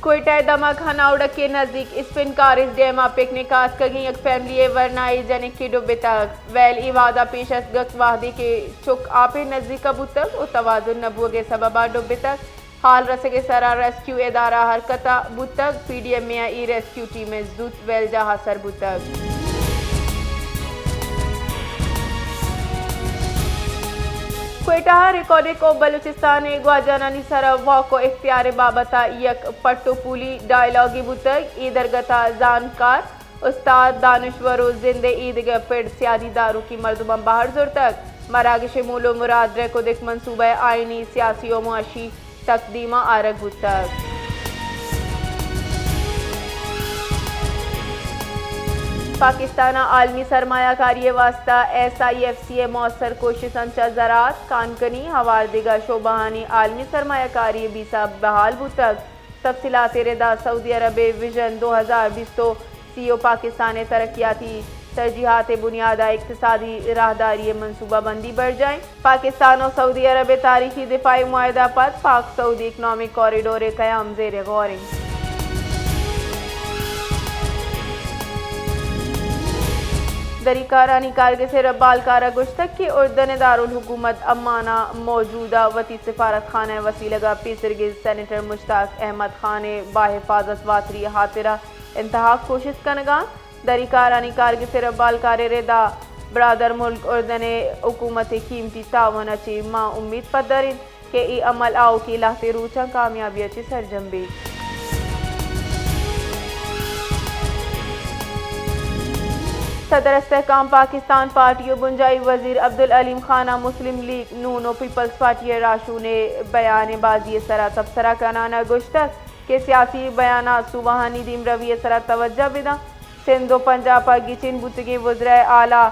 کوئٹہ ءِ دمگ ہناوڑک ءِ نزیک اسپن کارس ڈیم ءَ پکنک ءَ اتکگیں یک فیملی ءِ ورنائے جنکے ڈبتگ۔ ویل اے وہد ءَ پیش اتکگ وہدے کہ چک آپ ءِ نزیک ءَ بوتگ ءُ توازن نہ بوگ ءِ سبب ءَ ڈبتگ۔ ہال رسگ ءِ سرا ریسکیو ادارہ حرکت ءَ بوتگ۔ پی ڈی ایم اے ءِ ریسکیو ٹیم زوت ویل جاہ ءَ سر بوتگ۔ کوئٹہ ءَ ریکارڈک ءُ بلوچستان ءِ گواجنانی سرا واک ءُ اختیار ءِ بابت ءَ یک پٹ ءُ پولی ڈائیلاگے بوتگ۔ اے درگت ءَ زانتکار، استاد، دانشور ءُ زند ءِ ایدگہ پڑ سیادی داروکیں مردماں بہر زرتگ۔ مراگش ءِ مول ءُ مراد ریکوڈک منصوبہ ءِ آئینی، سیاسی ءُ معاشی تقدیم ءَ آرگ بوتگ۔ پاکستان ءَ عالمی سرمایہ کاری ءِ واستہ ایس آئی ایف سی ءِ مؤثر کوشستاں چہ زراعت، کانکنی، ہوار دگہ شعبہانی عالمی سرمایہ کاری ءِ بیسہ بحال بوتگ۔ تفصیلات ءِ ردا سعودی عرب ءِ ویژن دو ہزار بیست ءُ سی ءُ پاکستان ءِ ترقیاتی ترجیحات ءِ بنیاد ءَ اقتصادی راہداری ءِ منصوبہ بندی برجاہ انت۔ پاکستان ءُ سعودی عرب ءِ تاریخی دفاعی معاہدہ ءَ پد پاک سعودی اکنامک کوریڈور ءِ قیام زیر غور انت۔ دری کارانی کارگس ءِ ربالکار ءَ گوشتگ کہ اردن ءِ دارالحکومت عمان ءَ موجود ءَ وتی سفارت خانہ ءِ وسیلگ ءَ پیسرگیں سینیٹر مشتاق احمد خان ءِ باحفاظت واتری ءِ ہاترا انتہاک کوشست کنگ ءَ انت۔ دری کارانی کارگس ءِ ربالکار ءِ ردا برادر ملک اردن ءِ حکومت ءِ قیمتی تعاون ءَ چہ ما امیت پدر انت کہ اے عمل آؤکیں لہتے روچاں کامیابی ءَ چہ سرجم بیت۔ صدر استحکام پاکستان پارٹی ءُ بنجاہی وزیر عبدالعلیم خان ءَ مسلم لیگ نون ءُ پیپلز پارٹی ءِ راہشون ءِ بیان ءِ بازی ءِ سرا تبصرہ کنان ءَ گوشتگ کہ سیاسی بیانات صوبہانی دیمروی ءِ سرا توجہ بداں۔ سندھ ءُ پنجاب ءَ گچین بوتگیں وزرائے اعلی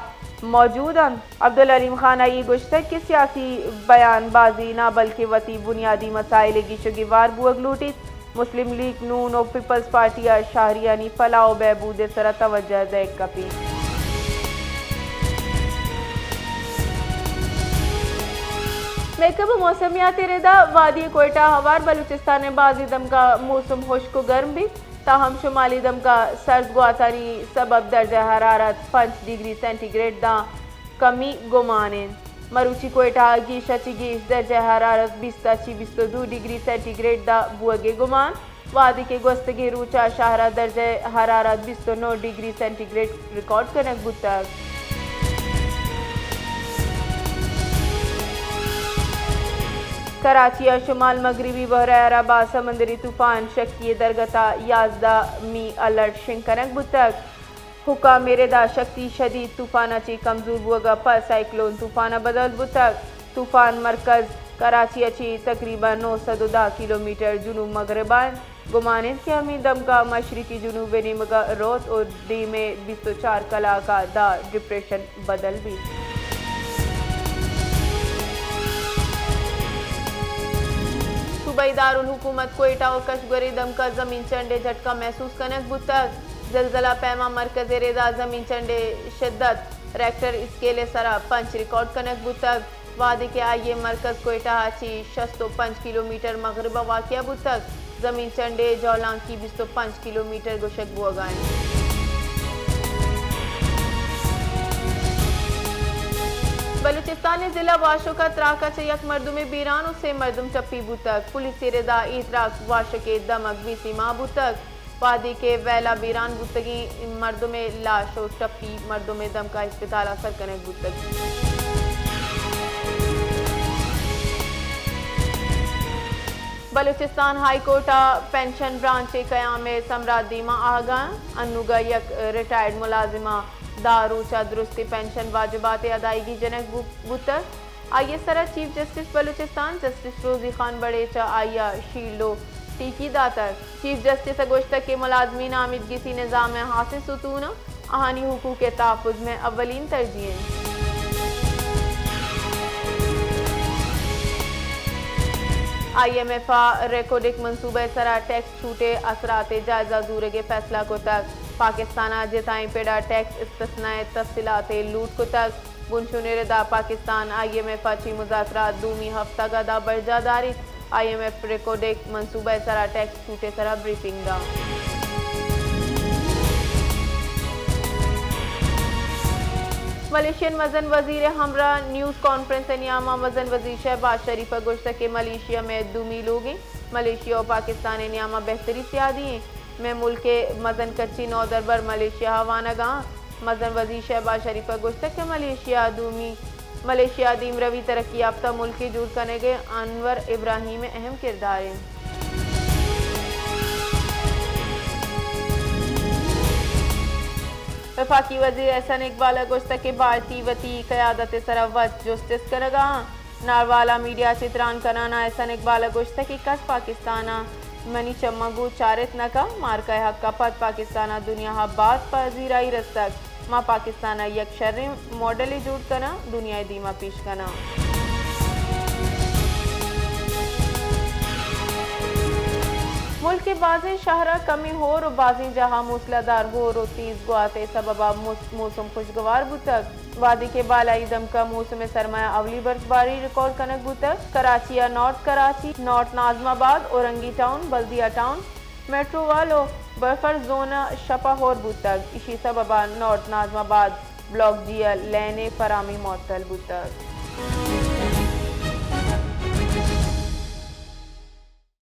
موجود انت۔ عبدالعلیم خان ءَ اے گوشتگ کہ سیاسی بیان بازی نہ بلکیں وتی بنیادی مسائل ءِ گیش ءُ گیوار بوگ لوٹیت۔ مسلم لیگ نون ءُ پیپلز پارٹی ءَ شہریانی فلاح ءُ بہبود ءِ سرا توجہ دئیگ کپیت۔ محکمہ موسمیات ءِ ردا وادی کوئٹہ ہوار بلوچستان ءِ بازیں دمگاں موسم ہشک ءُ گرم بیت۔ تاہم شمالی دمگاں سرد گواتانی سبب درجہ حرارت پنچ ڈگری سینٹی گریڈ داں کمی گمان انت۔ مروچی کوئٹہ ءَ گیش ءَ چہ گیش درجہ حرارت بیست ءَ چہ بیست ءُ دو ڈگری سینٹی گریڈ داں بوگ ءِ گمان، وہدے کہ گوستگیں روچ ءَ شہر ءَ درجہ حرارت بیست ءُ نو ڈگری سینٹی گریڈ ریکارڈ کنگ بوتگ۔ کراچی ءِ شمال مغربی بحیرہ عرب ءَ سمندری طوفان شکی ءِ درگت ءَ یازدہ می الرٹ شنگ کنگ بوتگ۔ حکام ءِ ردا شکی شدید طوفان ءَ چہ کمزور بوگ ءَ پد سائیکلون طوفان ءَ بدل بوتگ۔ طوفان مرکز کراچی ءَ چہ تقریباً نو سد ءُ دہ کلومیٹر جنوب مغرب ءَ انت۔ گمان انت کہ ہمے دمگاں مشرقی جنوب ءِ نیمگ ءَ روت ءُ دیم ءِ بیست ءُ چار کلاک ءَ داں ڈپریشن بدل بیت۔ صوبائی دارالحکومت کوئٹہ ءُ کشگور ءِ دمگ ءَ زمین چنڈ ءِ جھٹکا محسوس کنگ بوتگ۔ زلزلہ پیما مرکز ءِ ردا زمین چنڈ ءِ شدت ریکٹر اسکیل ءِ سرا پنچ ریکارڈ کنگ بوتگ۔ وہدے کہ آئی ءِ مرکز کوئٹہ ءَ چہ شست ءُ پنچ کلومیٹر مغرب ءَ واقع بوتگ، زمین چنڈ ءِ جہلانکی بیست ءُ پنچ کلومیٹر گوشگ بوگ ءَ انت۔ بلوچستان ءِ ضلع واشک ءَ تراک ءَ چہ یک مردمے بیران ءُ سے مردم ٹپی بوتگ۔ پولیس ءِ ردا اے تراک واشک ءِ دمگ بی سی ماہ بوتگ۔ وہدے کہ ویل ءَ بیران بوتگیں مردم ءِ لاش ءُ ٹپی مردم ءِ دمگ ءَ ہسپتال ءَ سر کنگ بوتگ۔ بلوچستان ہائی کورٹ ءَ پنشن برانچ ءِ قیام ءِ سمرا دیما آہگاں۔ انوگا یک ریٹائرڈ ملازم ءَ دہ روچ ءَ درستیں پنشن واجبات ءِ ادائیگی جنگ بو-، بوتگ۔ آئی ءِ سرا چیف جسٹس بلوچستان جسٹس روزی خان بڑے چہ آئی ءَ شیلڈ ءُ ٹیکی داتگ۔ چیف جسٹس ءَ گوشتگ کہ ملازمین آمیدگسی نظام ءِ ہاسیں ستون انت، آہانی حقوق ءِ تحفظ مئے اولین ترجیح انت۔ آئی ایم ایف ءَ ریکوڈک منصوبہ ءِ سرا ٹیکس چھوٹ ءِ اثرات ءِ جائزہ زورگ ءِ فیصلہ کتگ۔ پاکستان ءَ جتائیں پڑ ءَ ٹیکس استثنا ءِ تفصیلات ءِ لوٹ کتگ۔ بنشون ءِ ردا پاکستان آئی ایم ایف ءَ چہ مذاکرات دومی ہفتگ ءَ داں برجاہ داریت۔ آئی ایم ایف ریکوڈک منصوبہ ءِ سرا ٹیکس چھوٹ ءِ سرا بریفنگ دات۔ ملیشین مزن وزیر ءِ ہمراہ نیوز کانفرنس ءِ نیاما مزن وزیر شہباز شریف ءَ گوشتگ کہ ملیشیا مئے دومی لوگ انت، ملیشیا و پاکستان ءِ نیاما بہتری سیادی انت، مئے ملک ءِ مزن کچی نودربر ملیشیا ءَ وانگ ءَ انت۔ مزن وزیر شہباز شریف ءَ گوشتگ کہ ملیشیا دومی، ملیشیا دیمروی ترقی یافتہ ملکے جوڑ کنگ ءِ انور ابراہیم ءِ اہم کردار انت۔ وفاقی وزیر احسن اقبال ءَ گوشتگ کہ بھارتی وتی قیادت ءِ سرا وت جسٹ است کنگ ءَ انت۔ ناروالا میڈیا ءَ چہ تران کنان ءَ احسن اقبال ءَ گوشتگ کہ کس پاکستان ءَ منی چماں گوں چارت نہ کنت، مارکا ءِ حق ءَ پد پاکستان ءَ دنیا ءَ باز پذیرائی رستگ، ما پاکستان ءَ یک شریں ماڈلے جوڑ کناں، دنیا ءِ دیما پیش کناں۔ ملک ءِ بازیں شہر ءَ کمیں ہور و بازیں جاہ ءَ موسلادار ہور و تیز گوات ءِ سبب ءَ موس-، موسم خوشگوار بوتگ۔ وہدے کہ بالائی دمگ ءَ موسم سرما ءَ اولی برفباری ریکارڈ کنگ بوتگ، کراچی ءَ نارتھ کراچی، نارتھ ناظم آباد، اورنگی ٹاؤن، بلدیہ ٹاؤن، میٹرو ورلڈ و بفر زون ءَ شپ ءَ ہور بوتگ۔ ایشی سبب ءَ نارتھ ناظم آباد بلاک ڈی ءِ لین ءِ فراہمی معطل بوتگ۔